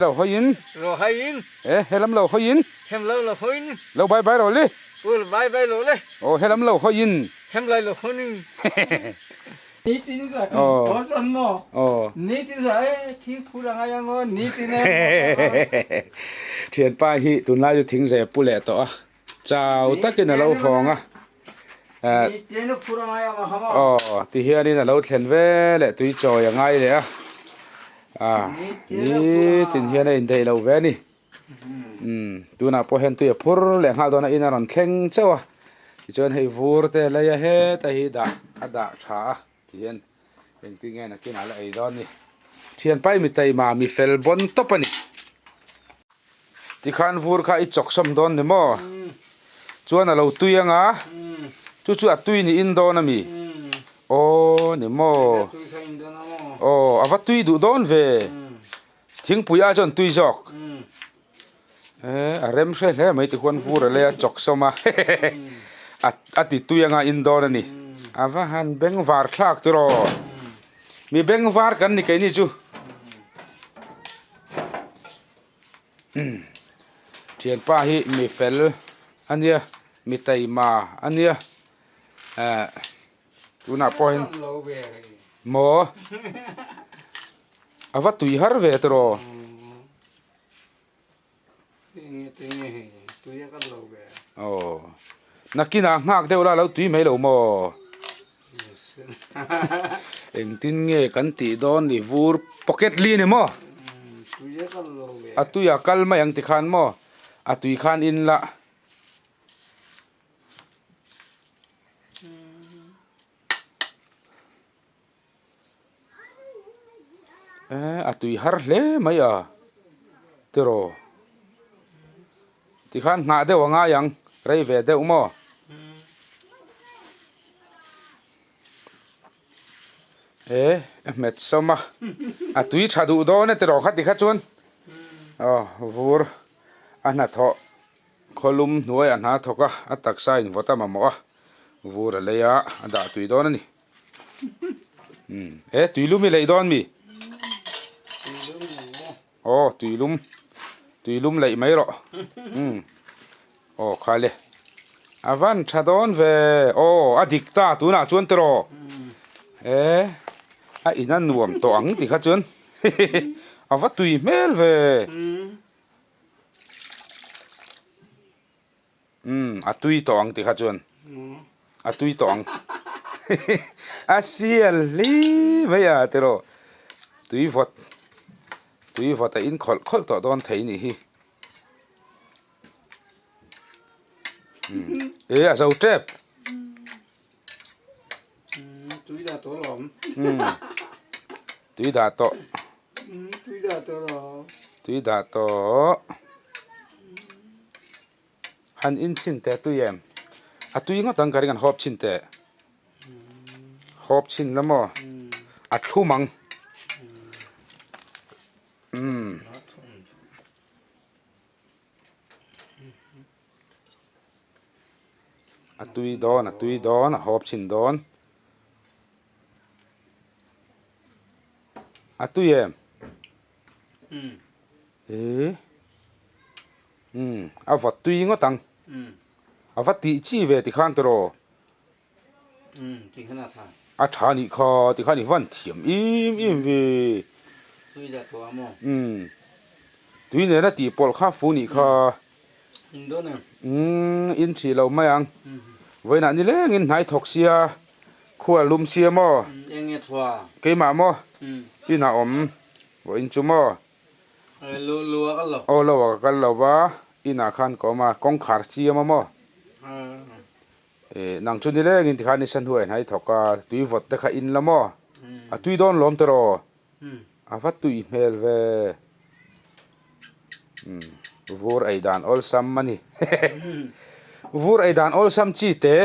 Lo hawiin. Lo hawiin. E, helam lo hawiin. Hem lo lo hawiin. Lo bai bai rawh le. U lo bai bai rawh le. Aw, helam lo hawiin. Hem lai lo hawiin. Ni tin sa. Aw chuan maw. Aw. Ni tin sa e thing phur a ngai ang aw ni tin e. Thianpa hi tunlai chu thing zai a pu leh tawh a. Chau takin a lo hawng a. Ni tin a phur a ngai ang a maw. Aw, tihianin a lo thlen ve leh tui chawi a ngai leh a. A, ni tin hian a indaih loh ve a ni. Umm, tunah pawh hian tui a phur leh nghal dawn a, in a rawn thleng chauh a. Tichuan hei vur te lei a heta hi dah a dah tha a tihian engtin nge nakinah la ei dawn ni. Thianpai mi taima mi fel bawn tawp a ni. Tikhan vur kha i chawk sawm dawn ni maw? Chuan a lo tui anga chu chu a tui niin dawn a mi? Aw ni maw? Aw a va tui duh dawn ve. Thingpui ah chuan tui zawk. A rem hre hle mai tikhuan vur a lei a chawk sawm a a ti tui anga in dawn a ni. A va han bengvar thlak tiraw. Mi bengvar kan ni keini chu. Thianpa hi mi fel a nia mi taima a nia eh tunah pawh hian maw a va tui har ve tiraw. Aw nakinah nghak deuh la a lo tui mai lo maw engtin nge kan tih dawn ni vur pocket li ni maw a tuia kal mai ang tikhan maw a tui khan in la. Eh a tui har hle mai a tiraw tikhan nghah deuh a ngai ang rei ve deuh maw eh a hmet sawm a a tui tha duh dawn e tiraw kha tikha chuan aw vur a hnathawh khawlum hnuai a hna thawk a a taksa in vawt a mamawh a vur a lei a a dah tui dawn a ni. E tuilum i leih dawn mi? Aw tuilum tuilum leih mai rawh aw khale a van tha dawn ve aw a dik ta tunah chuan tiraw e a in a nuam tawh ang tikha chuan a va tui hmel ve. Umm a tui tawh ang tikha chuan a tui tawh ang a sial hli mai a tiraw tui vawt tui vawt a in khawlh khawlh tawh dawn thei nih hi umm e a zo tep tui dah tawh lawm tui dah tawh tui dah tawh lawm tui dah tawh han in chhin teh tui em a tui ngawt ang ka ring an hawp chhin teh hawp chhin la maw a thlum ang umm. A tui dawn a tui dawn a hawp chhin dawn a tui em eh umm a vawt tui ngawt ang a va tih chi ve tikhan tiraw. A tha nih kha tikhan i van thiam im im ve. Umm tui nena tih pawlh kha fu nih kha. Umm in thih lo mai ang. Vawiinah nilengin hnai thawk sia khua lum sia maw. Keimah maw inah awm vawiin chu maw. Aw lo a ka kal lo va inah khan ka awm a kawngkhar siam a maw. Nang chu nilengin tikhan ni sa hnuai hnai thawk a, tui vawt te kha in la maw? A tui dawn lawm tiraw? A va tui hmel ve. Vur ei dan awlsam a ni. Vur ei dan awlsam chi te.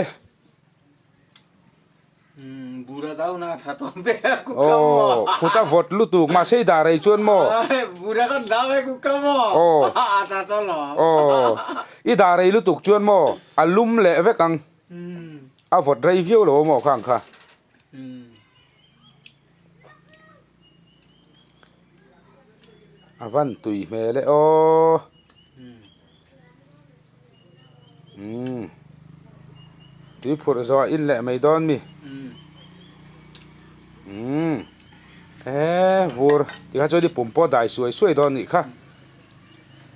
Bura dau na tha tawh ve a ku ka maw. Aw, kut a vawt lutuk mahse i dah rei chuan maw. Bura kan dah ve ku ka maw. Aw. A tha tawh lo. Aw, i dah rei lutuk chuan maw a lum leh vek ang. A vawt rei viau lo maw khang kha. A van tui hmel e aw. Umm. Tui phurh zawh a in leh mai dawn mi. Umm. E vur tikha chuan i pum pawh dai suai suai dawn nih kha.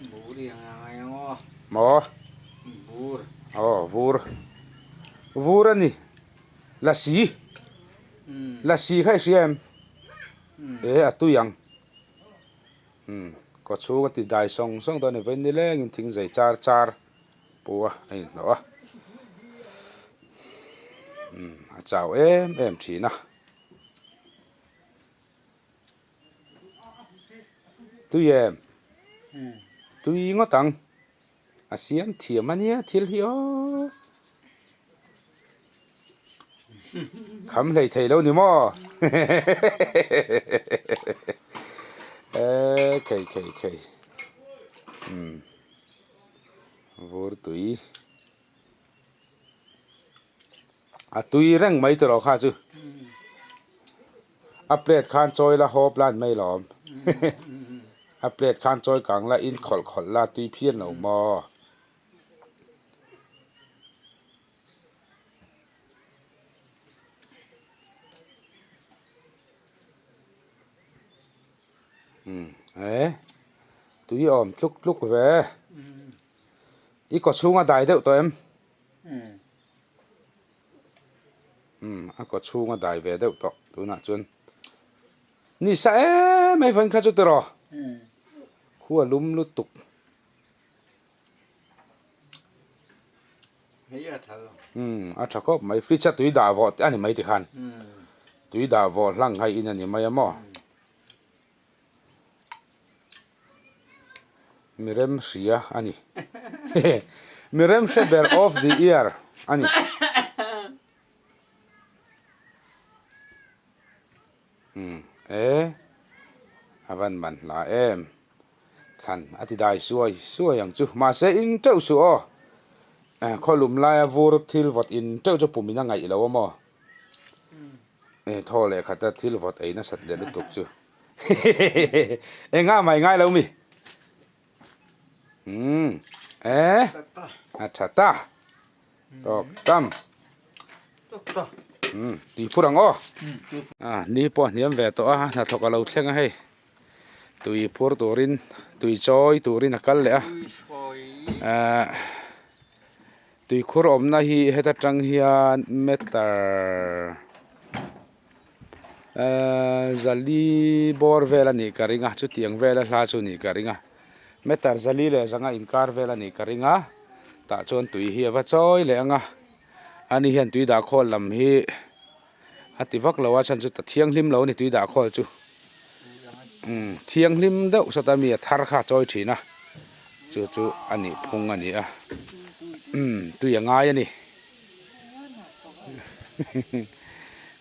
Bur i ang ang ang aw. Maw? Bur. Aw vur. Vur a ni. Lasi. Lasi kha i hria em? E a tui ang. Umm kaw chhung a ti dai sawng sawng dawn a ni vawiin nilengin thing zai char char pu a a inhlawh a umm a chau em em thin a tui em tui ngawt ang a siam thiam a nia thil hi aw kham hlei thei lo ni maw eh khei khei khei umm vur tui a tui reng mai tawh kha chu a plate khan chawi la hawp la an mai lawm a plate khan chawi kang la in khawlh khawlh la tui phian lo maw. Umm eh tui awm tluk tluk ve i kaw chhunga dai deuh tawh em umm a kaw chhunga dai ve deuh tawh tunah chuan ni sa em em vawiin kha chu tiraw khua lum lutuk. Umm a tha khawp mai fridge a tui dah vawh te a ni mai tikhan tui dah vawh hlang kha in a ni mai a maw mi rem hria a ni mi rem hre ber of the year a ni. Umm e a van man hla em. Thlan a ti dai suai suai ang chu. Mahse in teuh suh aw. Khawlum laia vur thil vawt in teuh chu pum in a ngaih lo a maw? Thaw leh khata thil vawt ei nasat leh lutuk chu. Engah mai ngai lo mi? Umm e a tha ta. Tawk tam. Umm tui phur ang aw. Ni pawh a hniam ve tawh a, hnathawk a lo thleng a hei. Tui phur turin tui chawi turin a kal leh a ahh tui khur awmna hi heta tang hian meter ahh zali bawr vel a nih ka ring a chutiang vela hla chu nih ka ring a meter zali leh zanga inkar vel a nih ka ring a tah chuan tui hi a va chawi leh ang a ani hian tui dah khawl lam hi. A ti vak lo a chhan chu ta thianghlim lo a ni tui dah khawl chu umm thianghlim deuh sawta mi a thar kha a chawi thin a chu chu a nih phung a ni a umm tui a ngai a ni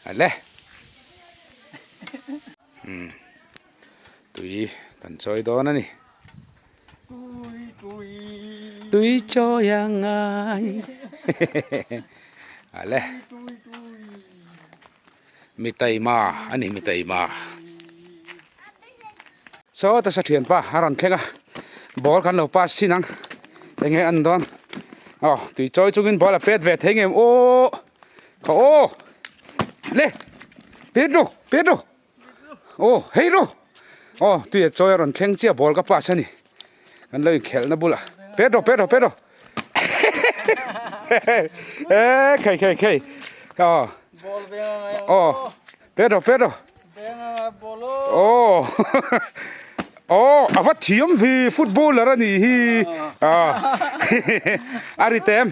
ale umm tui kan chawi dawn a ni. Tui chawi a ngai ale mi taima a ni mi taima saw ta sa thianpa a rawn thleng a ball kan lo pass chin ang enge an dawn aw tui chawi chungin ball a pet ve thei ngem aw kha aw le pet ru pet ru. Aw hei ru aw tui a chawi a rawn thleng chiah ball ka pass a ni kan lo inkhelh na bulah pet rawh pet rawh pet rawh e khei khei khei aw aw pet rawh pet rawh aw aw a va thiam vi footballer a nih hi a ri tem.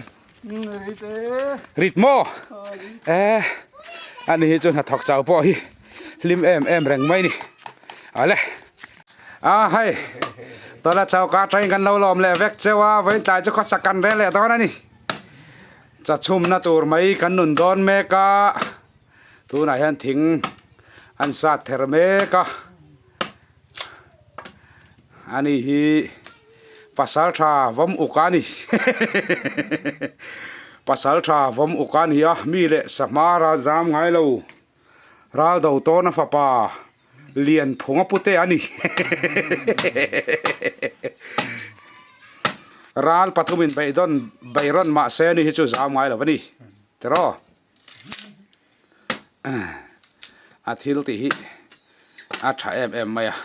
Rit maw? Eh, ani hi chu hnathawk chau pawh hi hlim em em reng mai ni. Ale. A hei, tawla chau ka train kan lo lawm leh vek cheu a, vawiin tlai chu khawsak kan rel leh dawn a ni. Chachhumna tur mai kan nun dawn mek a, tunah hian thing an sat ther mek a. Ani hi pasal tha vawm uk a ni pasal tha vawm uk a ni a mi leh sahma ral zam ngai lo ral do tawn a fapa Lianphunga pute a ni. Ral pathumin beihdawn beihrawn mahse ni hi chu zau ngai lo a ni. Tiraw? A thil tih hi a tha em em mai a.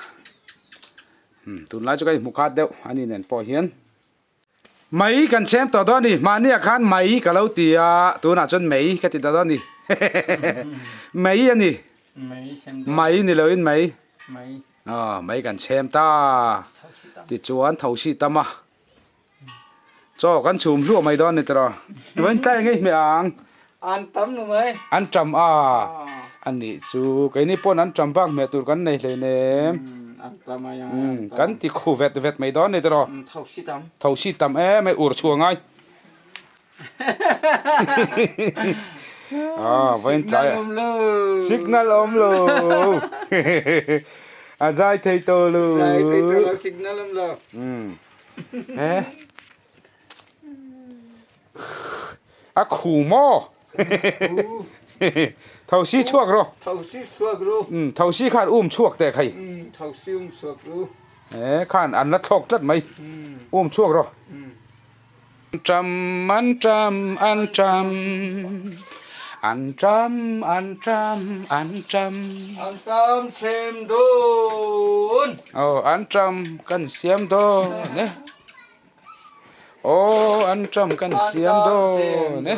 Tunlai chu ka inhmu khat deuh a ni nen pawh hian. Mai kan chhem tawh dawn a ni. Mahniah khan mai ka lo ti a, tunah chuan mei ka ti ta dawn a ni. Mei a ni. Mai ni loin mei. Aw mai kan chhem ta. Tichuan thosi tam a. Chaw kan chhum hluah mai dawn a ni tiraw. Vawiin tlai ngei hmeh ang. An tam lo mai. An tam a. A nih chu keini pawn an tam bak hmeh tur kan nei hleinem. An tam a Kan ti khu vet vet mai dawn a ni tiraw. Thosi tam. Thosi tam em mai ur chhuah ngai. Ah vawiin tlai. Signal awm lo. Signal awm lo. A zai thei tawh lo. Zai thei tawh lo signal awm lo. He. A khu maw? Thosi chhuak rawh. Thosi chhuak ru. Thosi khan um chhuak teh khai. Thosi um chhuak ru. He khan an la thlawk tlat mai. Um chhuak rawh. An ṭam, an ṭam, an ṭam, an ṭam, an ṭam, an ṭam. An ṭam siam dawn. Aw, an ṭam kan siam dawn e. Aw, an ṭam kan siam dawn e.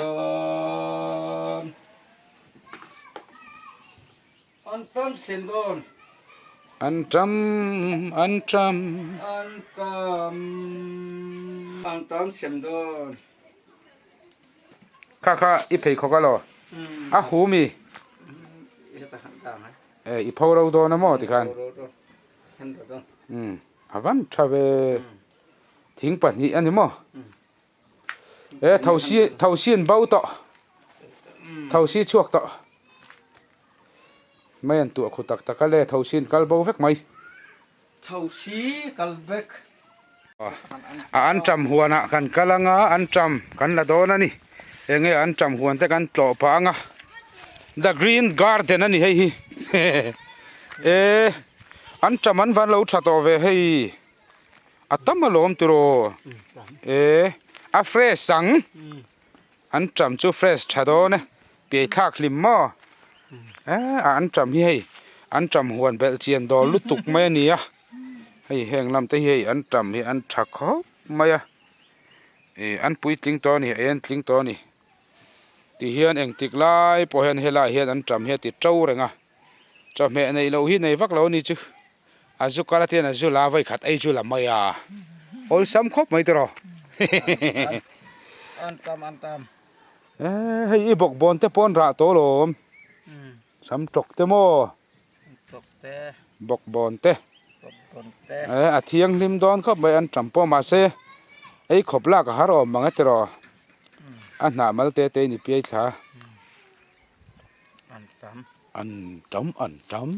An ṭam siam dawn. An ṭam, an ṭam. An ṭam, an ṭam siam dawn. Kha kha i pheikhawk a law? A hu mi? E i pho ro dawn a maw tikhan? A van ṭha ve. Thing pahnih a ni maw? E thosi thosi an bo tawh. Thosi chhuak tawh. Mai an tuah khu tak tak a le thosi an kal bo vek mai. Thosi kal vek. A an ṭam huanah kan kal anga an ṭam kan la dawn a ni. Enge an ṭam huan te kan tlawh pah anga The Green Garden a ni hei hi. E an ṭam an van lo ṭha tawh ve hei. A tam alawm tiraw e a fresh ang an ṭam chu fresh ṭha dawn e piai thlak hlim maw e a an ṭam hi hei an ṭam huan belh chian dawl lutuk mai a ni a hei heng lam te hi hei an ṭam hi an ṭha khawp mai a ih an puitling tawh a ni ei an tling tawh a ni tihian engtik lai pawh hian helaiah hian an ṭam hi a ti ṭo reng a. Chawhmeh neih loh hi nei vak lo a ni chu a zu kal atian a zu la vawi khat ei chu la mai a awlsam khawp mai tiraw An tam an tam e hei i bawk bawn te pawh an rah tawh alawm sam tawk te maw tawk te bawk bawn te e a thianghlim dawn khawp mai an tam pawh mahse ei khawp lak a har awm mang e tiraw a hnah mal te te in i piai thla. An tam. An tam an tam.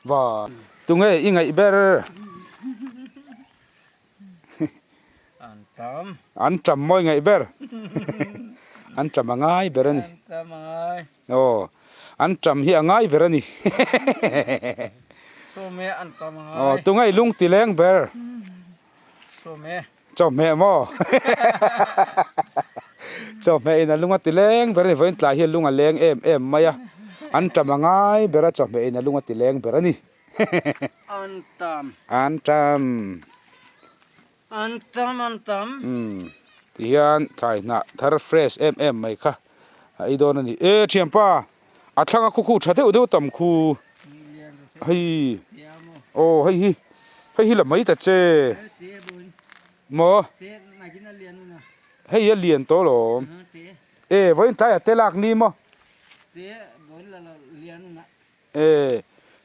Va tunge i ngaih ber? An tam. An tam maw i ngaih ber? An tam a ngai ber a ni. An tam a ngai. Aw an tam hi a ngai ber a ni. Sawme an tam a ngai. Aw tunge i lung ti leng ber? Sawme. Chawhmeh maw? Chawhmeh in a lung a ti leng ber a ni. Vawiin tlai hi a lung a leng em em mai a. An tam a ngai ber a, chawhmeh in a lung a ti leng ber a ni. An tam. An tam. An tam an tam. Umm tihian thlai hnah thar fresh em em mai kha a ei dawn a ni. E thianpa a thlang a khu khu tha deuh deuh tam khu. Hei aw hei hi hei hi la mai ta che maw hei a lian tawh alawm e vawiin tlai a te lak ni maw e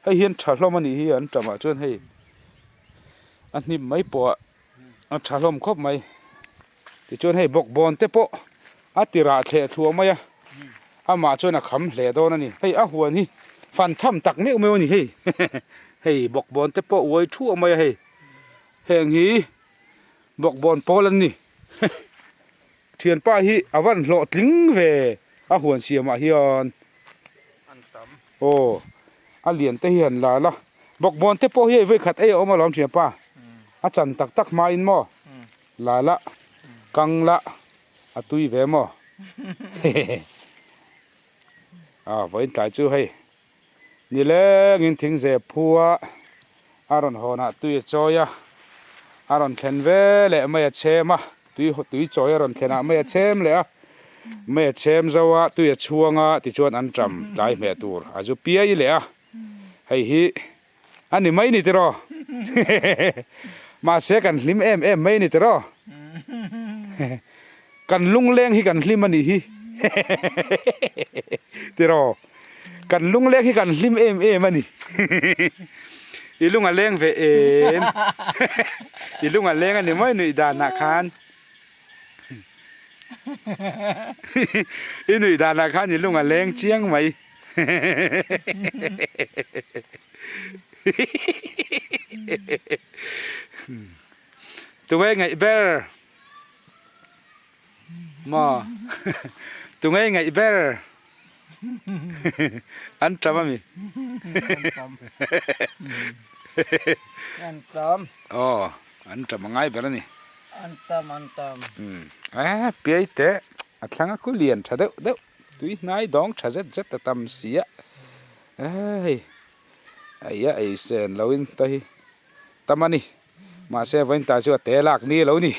hei hian tha hlawm a nih hi an tamah chuan hei a hnim mai pawh a a tha hlawm khawp mai tichuan hei bawkbawn te pawh a ti rah thleh thluah mai a amah chuan a kham hle dawn a ni hei a huan hi fan tham tak meuh meuh a ni hei hei bawkbawn te pawh uai thuah mai a hei heng hi bawkbawn pawl an ni thianpa hi a van hlawhtling ve a huan siamah hian aw. A lian te hi han la la. Bawkbawn te pawh hi hei vawikhat ei a awm alawm thian pa. A chan tak tak hmain maw la la kang la a tui ve maw. A vawiin tlai chu hei nilengin thingze phua a rawn hawnah tui a chawi a, a rawn thlen ve leh mai a chhem a, tui tui chawi a rawn thlenah mai a chhem leh a, mai a chhem zo a, tui a chhuang a tichuan an ṭam tlai hmeh tur a zu piai leh a, hei hi a ni mai ni tiraw mahse kan hlim em em mai ni tiraw. Kan lungleng hi kan hlim a nih hi tiraw kan lungleng hi kan hlim em em a ni i lung a leng ve em i lung a leng a ni mawi nuih danah khan i nuih danah khan i lung a leng chiang mai tunge ngaih ber. Maw tunge ngaih ber an tam ami an tam aw an tam a ngai ber ani an tam an tam eh piai te a thlang a khu lian tha deuh deuh tui hnai dawng tha zet zet a tam si a hei eia ei sen lo in te hi tam ani. Mahse vawiin ta chu a te lak ni lo ni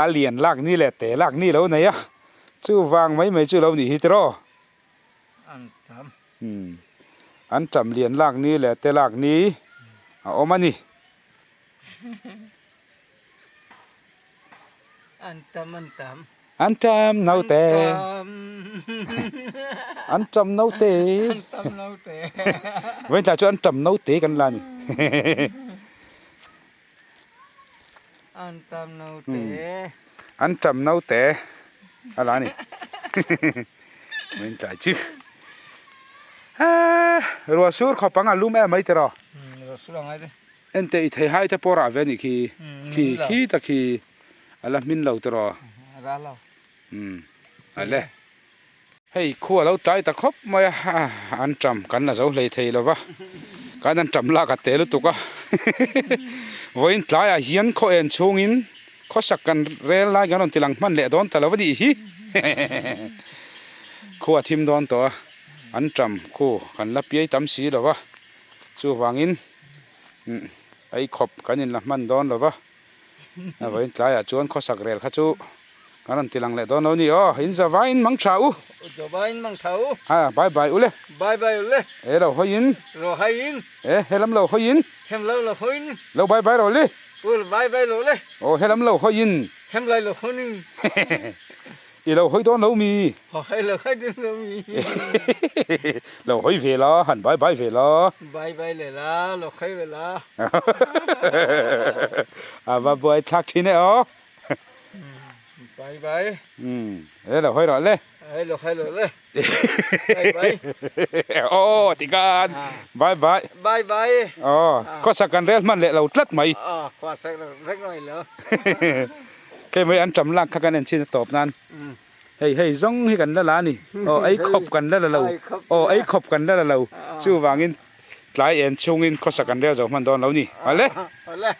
a lian lak ni leh te lak ni lo nei a chuvang mai mai chu lo nih hi tiraw an tam umm an tam lian lak ni leh te lak ni a awm a ni an tam an tam an tam naute an tam naute an tam naute vawiin ta chu an tam naute kan la ni. An tam naute. An tam naute a la ni. Min tlai chu. Ruah sur khawp ang a lum em mai tiraw. Ruah sur ang ai te. Ente i thei hai te pawh rah ve a nih khi. Khi khi ta khi a la hmin lo tiraw. Rah lo. Ale. Hei khu a lo tlai ta khawp mai a, an ṭam kan la zo hlei thei lo va, kan an ṭam lak a te lutuk a, vawiin tlaiah hian khaw en chhungin khawsak kan rel lai kan rawn ti lang hman leh dawn ta lo a nih hi, khu a thim dawn tawh a, an ṭam khu kan la piai tam si lo va, chuvangin ei khawp kan inla hman dawn lo va, vawiin tlaiah chuan khawsak rel kha chu. Kan rawn ti lang leh dawn lo ni aw, in zavain mang tha u. Zavain mang tha u. Ha, bye bye u le. Bye bye u le. E lo hawiin. Lo hawiin. E helam lo hawiin. Hem lo lo hawiin. Lo bye bye rawh le. U lo bye bye rawh le. Aw helam lo hawiin. Hem lai lo hawiin. I lo hawi dawn lo mi. Hawi lo hawi dawn lo mi. Lo hawi ve la, han bye bye ve la. Bye bye le la, lo hawi ve la. A va buai thlak thin e aw. Bye bye. E lo hawi rawh le. E lo hawi rawh le. Bye bye. Aw tikhan. Bye bye. Bye bye. Aw khawsak kan rel hman leh lo tlat mai. Aw khawsak reng mai lo. Kei mai an tam lak kha kan en chin a tawp nan. Hei hei zawng hi kan la la a ni. Aw ei khawp kan la la lo. Aw ei khawp kan la la lo. Chuvangin tlai en chhungin khawsak kan rel zo hman dawn lo ni. Awle. Awle.